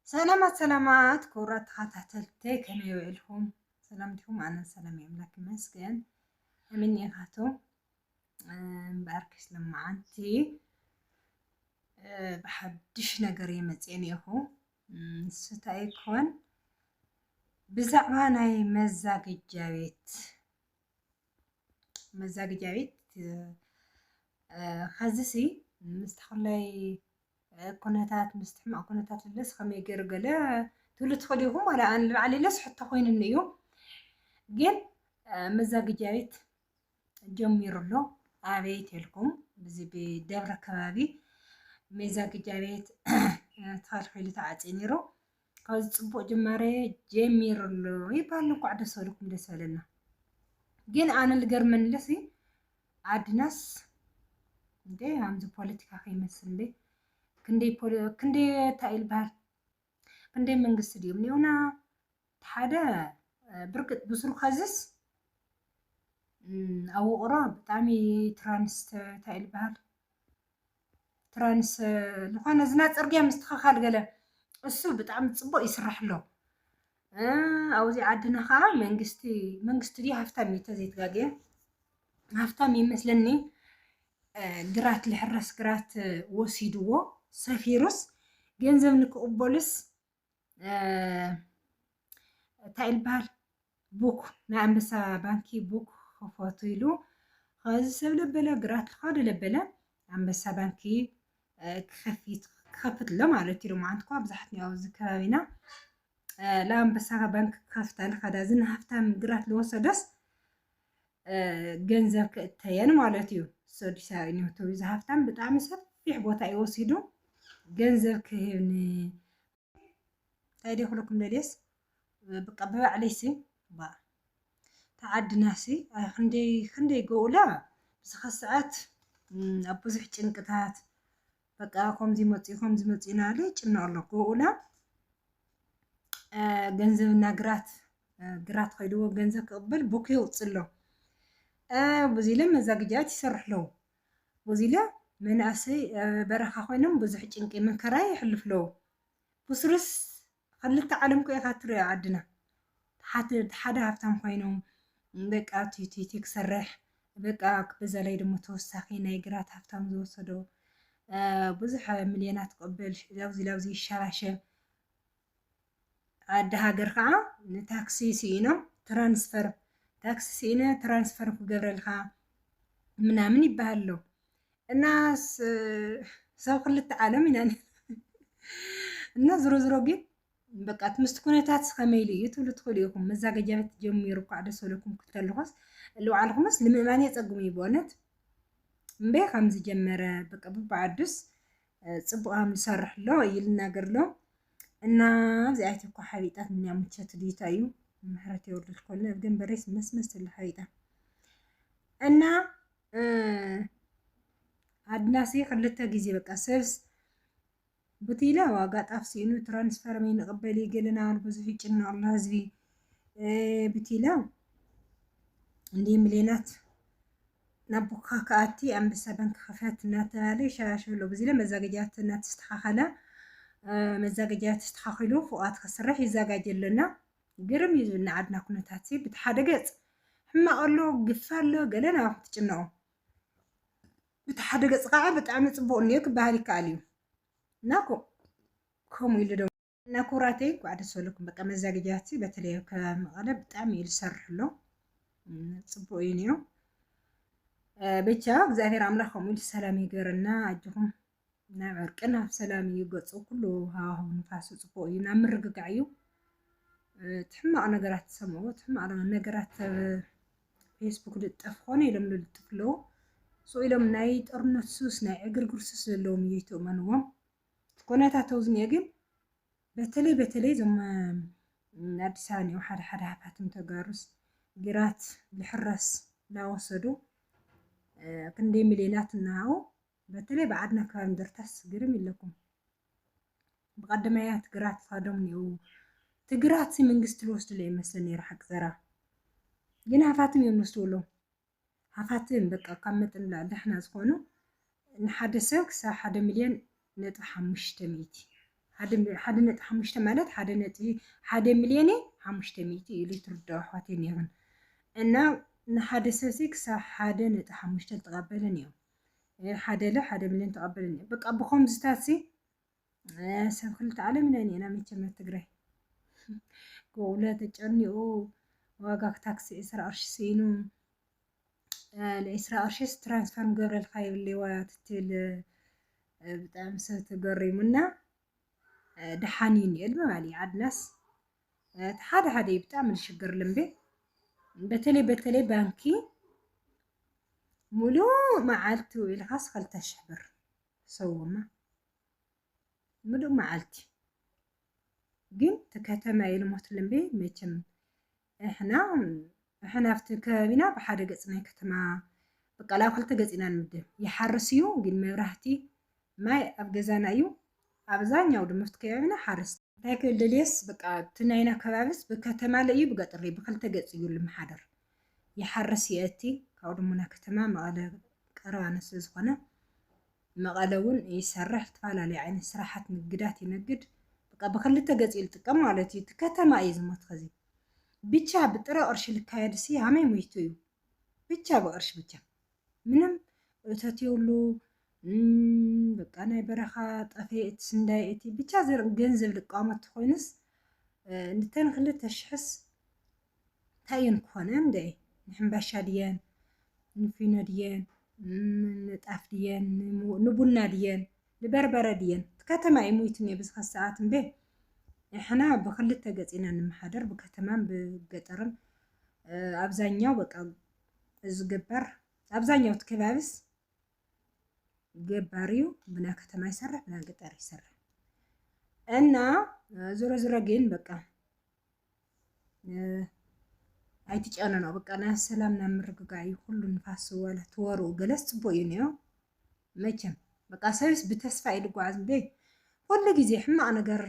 ሰላማት ሰላማት ክቡራት ተኸታተልተይ፣ ከመይ ውዒልኩም? ሰላም ዲኹም? ኣነ ሰላም እየ፣ ኣምላክ ይመስገን። ከመይ እኒኢኻቱ? እምበኣር ክስለማዓንቲ ብሓድሽ ነገር እየ መፅአ እኒኢኹ። እም፣ ንሱ እንታይ ይኮን? ብዛዕባ ናይ መዛግጃ ቤት መዛግጃ ቤት እ፣ ኸዚ ሲ ምስ ተኸላይ ኩነታት፣ ምስ ሕማቕ ኩነታት ልለስ ከመይ ገይሩ ገለ ትብሉ ትኽእሉ ኢኹም። ዋላ ኣነ ንባዕለይ ለስ ሕቶ ኮይኑኒ እዩ። ግን እ፣ መዛግጃ ቤት ጀሚሩ ኣሎ። ኣበይ ተልኩም ብዚ ብደብረ ከባቢ መዛግጃ ቤት ተኸልኪሉ ተዓፅዩ ነይሩ። ካብዚ ፅቡቅ ጅማሬ ጀሚሩ ኣሎ ይባል። እንኳዕ ደስ በለኩም፣ ደስ በለና። ግን ኣነ ልገርመኒ ለሲ ዓድናስ እንዴ ኣምዚ ፖለቲካ ከይመስል እንዴ ክንደይ ፖለ-፣ ክንደይ እንታይ ይልበሃል? ክንደይ መንግስቲ ድዮም እኒኦና? ሓደ እ፣ ብርግጥ ብስሩ ከዝስ እም፣ ኣብ ውቕሮ ብጣዕሚ ትራንስ እንታይ ይልበሃል? ትራንስ ዝኾነ ዝና ፅርግያ ምስትኽኻል ገለ እሱ ብጣዕሚ ፅቡቅ ይስራሕ ኣሎ። እ፣ ኣብዚ ዓድና ከዓ መንግስቲ መንግስቲ ድዩ ሃፍታም እዩ ተዘይትጋግየ ሃፍታም ይመስለኒ። እ፣ ግራት ልሕረስ ግራት ወሲድዎ ሰፊሩስ ገንዘብ ንክቕበሉስ እ፣ እንታይ ይልበሃል? ቡክ ናይ ኣንበሳ ባንኪ ቡክ ክኸፈቱ ኢሉ ኸዚ ሰብ ለበለ ግራት ልኸዱ ለበለ ኣንበሳ ባንኪ እ፣ ክኸፊት ክኸፍት ኣሎ ማለት እዩ። ሎማዓንቲ እኳ ብዙሓት እኒኦ ኣብዚ ከባቢና እ፣ ለኣንበሳ ባንክ ክኸፍታ ልኸዳ እዚ ንሃፍታም ግራት ልወሰደስ እ፣ ገንዘብ ክእተየን ማለት እዩ። ሰዲሳ እዩ ዝሃፍታም ብጣዕሚ ሰፊሕ ቦታ እዩ ወሲዱ ገንዘብ ክህብኒ እንታይ ደይ ክብለኩም ደልየስ በቃ ብባዕለይሲ ባ ተዓድናሲ ኣይ ክንደይ ክንደይ ገኡላ ብዝኸ ሰዓት እም፣ ኣብ ብዙሕ ጭንቅታት በቃ ከምዚ መፅኡ ከምዚ መፅኡ ናለ ጭነቕ ኣሎ ገኡላ እ፣ ገንዘብና ግራት እ፣ ግራት ከይድዎ ገንዘብ ክቕበል ቡክ የውፅእ ኣሎ እ፣ ብዙ ኢለ መዛግጃት ይሰርሕ ኣለዉ ብዙ ኢለ መናእሰይ እ፣ በረኻ ኮይኖም ብዙሕ ጭንቂ መከራ ይሕልፍ ኣለዉ ብስሩስ ክልተ ዓለም ኮ ኢኻ ትሪኦ ዓድና ሓደ ሓደ ሃፍታም ኮይኖም በቃ ቲቲቲ ክሰርሕ በቃ በዛ ላይ ደሞ ተወሳኺ ናይ ግራት ሃፍታም ዝወሰዶ እ፣ ብዙሕ ሚልዮናት ክቕበል ላብዚ ላብዚ ይሸራሸር ዓዲ ሃገር ከዓ ንታክሲ ስኢኖም ትራንስፈር ታክሲ ስኢነ ትራንስፈር ክገብረልካ ምናምን ይበሃል ኣሎ እና ስ- ሰብ ክልተ ዓለም ኢና ን- እና ዝሮ ዝሮ ግን በቃ እቲ ምስቲ ኩነታት ከመይ ኢሉ እዩ ትብሉ ትኽእሉ ኢኹም መዛገጃ ቤት ጀሚሩ እኳ ደስ በለኩም ክትተልኾስ ልባዕልኩምስ ንምእማን የፀግሙ እዩ ብእውነት እምበይ ከም ዝጀመረ በቃ ብባዓዱስ እ፣ ጽቡቕ ከም ዝሰርሕ ኣሎ እዩ ልናገር ኣሎ እና ኣብዚኣይቲ እኳ ሓቢጣት ምንያ ሙቸት ድዩታ እዩ ምሕረት የወርደልኮልና ኣብ ገንበረይስ መስመስ ትላ ሓቢጣ እና እ፣ ኣድናሲ ክልተ ግዜ በቃ ሰብስ ብቲለ ዋጋ ጣፍ ሲኢኑ ትራንስፈርም ይንቕበል ይገለና ብዙሕ ይጭነቕ ኣሎ ህዝቢ እ፣ ብቲለ እንዲ ሚልዮናት ናብ ቡካ ክኣቲ ኣንበሳ ባንክ ክፈት እናተባለ ይሸራሸር ኣሎ ብዚለ መዛገጃት እናተስተኻኸለ እ፣ መዛገጃ ተስተኻኺሉ ፎቓት ክስራሕ ይዘጋጀ ኣሎ እና ግርም እዩ ዝብል ንዓድና ኩነታት ሲ ብቲ ሓደ ገፅ ሕማቕ ኣሎ ግፍ ኣሎ ገለ ናባኹም ትጭነቑ ብቲ ሓደ ገፅ ከዓ ብጣዕሚ ፅቡቕ እኒኦ ክበሃል ይከኣል እዩ እና ኮ- ከምኡ ኢሉ ዶ እና ኩራተይ እንኳዕ ደስ በለኩም በቃ መዛግጃት ሲ በተለይ ኣብ ከባቢ መቐለ ብጣዕሚ እዩ ዝሰርሕ ኣሎ እም፣ ፅቡቕ እዩ ነይሩ እ፣ ብቻ እግዚኣብሔር ኣምላኽ ከምኡ ኢሉ ሰላም ይገረና ኣጆኹም ናብ ዕርቂ ናብ ሰላም እዩ ገፁ ኩሉ ሃዋህው ንፋሱ ፅቡቕ እዩ ናብ ምርግጋዕ እዩ እ፣ እቲ ሕማቕ ነገራት ትሰምዑ እቲ ሕማቕ ነገራት ኣብ ፌስቡክ ልጠፍ ኮነ ኢሎም ልልጥፍ ኣለዉ ስኡ ኢሎም ናይ ጦርነት ሱስ ናይ ዕግርግር ሱስ ዘለዎም እዩ ይትእመንዎም እቲ ኩነታት ተውዝኒኦ ግን በተለይ በተለይ እዞም እ፣ ኣዲስ ኣበባ እኒኦ ሓደ ሓደ ሃፋትም ተጋሩስ ግራት ልሕረስ እናወሰዱ እ፣ ክንደይ ሚልዮናት እናሃቡ በተለይ ብዓድና ከባቢ እንደርታስ ግርም ኢለኩም ብቀደማያት ግራት ዝኸዶም እኒኡ እቲ ግራት ሲ መንግስቲ ልወስድለ ይመስለ ነይሩ ሓቂ ዘራ ግን ሃፋትም እዮም ንወስድዎ ኣለዉ ሃፋትም በቃ ካብ መጠን ላ ደሕና ዝኾኑ ንሓደ ሰብ ክሳብ ሓደ ሚልዮን ነጥቢ ሓሙሽተ ሚእቲ ሓደ ነጥቢ ሓሙሽተ ማለት ሓደ ነጥቢ ሓደ ሚልዮን ሓሙሽተ ሚእቲ እዩ ልትርዶ ኣሕዋት የኔ ይኹን እና ንሓደ ሰብ ሲ ክሳብ ሓደ ነጥቢ ሓሙሽተ ተቐበልን እዮም ሓደ ለ ሓደ ሚልዮን ተቐበልን እዮም በቃ ብኸምዝታት ሲ ሰብ ክልተ ዓለም ኢና እኒአና መቸም ኣብ ትግራይ ጎብለ ተጨኒቑ ዋጋ ታክሲ ዕስራ ቅርሺ ስኢኑ ንዕስራ ቅርሽስ ትራንስፈር ምገብረልካ የብለይ ዋላ ትትብል ብጣዕሚ ሰብ ተገሪሙና ደሓን እዩ እኒኤል ምባል እዩ ዓድናስ እቲ ሓደ ሓደ እዩ ብጣዕሚ ዝሽግር ልምቤ በተለይ በተለይ ባንኪ ሙሉእ መዓልቲ ውዒልካስ ክልተ ሽሕ ብር ሰውማ ምሉእ መዓልቲ ግን እቲ ከተማ የልሞት ልምቤ መቸም እሕና እሕና ኣብቲ ከባቢና ብሓደ ገፅ ናይ ከተማ በቃ ኣብ ክልተ ገፅ ኢና ንምድብ ይሓርስ እዩ ግን መብራህቲ ማይ ኣብ ገዛና እዩ ኣብዛኛው ድማ ኣብቲ ከባቢና ሓርስ እንታይ ክብል ደልየስ በቃ እቲ ናይና ከባቢስ ብከተማ ለ እዩ ብገጠር ብክልተ ገፅ እዩ ልምሓደር ይሓርስ የእቲ ካብኡ ድማ ናይ ከተማ መቐለ ቀረባና ስለ ዝኾነ መቐለ እውን ይሰርሕ ዝተፈላለዩ ዓይነት ስራሓት ንግዳት ይነግድ በቃ ብክልተ ገፂ ይጥቀም ማለት እዩ እቲ ከተማ እዩ ዝሞት ከዚ ብቻ ብጥረ ቅርሺ ልካየድ ሲ ሃመይ ሞይቱ እዩ ብቻ ብቅርሺ ብቻ ምንም እተት የብሉ በቃ ናይ በረኻ ጠፌ እቲ ስንዳይ እቲ ብቻ ገንዘብ ልቃወመ ተኮይኑስ ንተን ክልተ ሽሕስ እንታይ እየን ክኾነ እንደ ንሕምባሻ ድየን ንፊኖ ድየን ንጣፍ ድየን ንቡና ድየን ንበርበረ ድየን እቲ ከተማ እዩ ሞይቱ እኒኦ ብዝኸ ሰዓት እምበ ንሕና ብክልተ ገፂና ንምሓደር ብከተማን ብገጠርን ኣብዛኛው በቃ ዝግበር ኣብዛኛው እቲ ከባቢስ ገባር እዩ ብና ከተማ ይሰርሕ ብና ገጠር ይሰርሕ እና ዞሮ ዞሮ ግን በቃ ኣይትጨነኖ በቃ ናይ ሰላም ናይ ምርግጋ እዩ ኩሉ ንፋስ ዋላ ትወርኡ ገለስ ፅቡቅ እዩ ነዮ መቸም በቃ ሰብስ ብተስፋ እዩ ዝጓዓዝ እንበ ኩሉ ግዜ ሕማቅ ነገር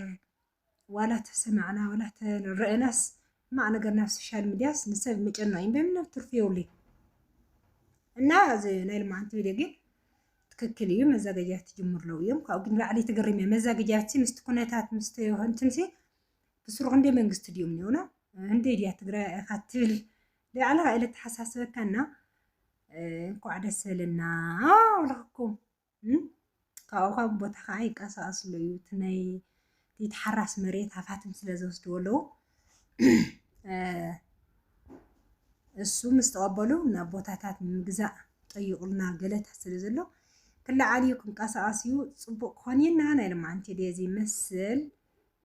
ዋላ ተሰማዕና ዋላ ተረአናስ ሕማቅ ነገር ናብ ሶሻል ሚድያስ ንሰብ ምጨና እዩ ምንም ትርፊ የብሉ እና እዚ ናይ ልማዓንቲ ቪድዮ ግን ትክክል እዩ መዛገጃት ትጅምር ለው እዮም ካብኡ ግን ላዕሊ ትገርም እየ መዛገጃት ምስቲ ኩነታት ምስቲ እንትንሲ ብስሩ ክንደይ መንግስቲ ድዮም እኒኦና ህንደይ ድያ ትግራይ ኢኻ ትብል ላዕሊ ኢለ ተሓሳስበካ እና እንኳዕ ደስ በለና ብለክኩም ካብኡ ካብ ቦታ ከዓ ይቀሳቀስሉ እዩ እቲ ናይ ዘይተሓራስ መሬት ሃፋትም ስለ ዝወስድዎ ኣለዉ እሱ ምስ ተቐበሉ ናብ ቦታታት ንምግዛእ ጠይቁልና ገለታት ስለ ዘሎ ክለዓል እዩ ክንቀሳቀስ እዩ ፅቡቅ ክኾን እየና ናይ ልማዓንቲ ድየ ዘይመስል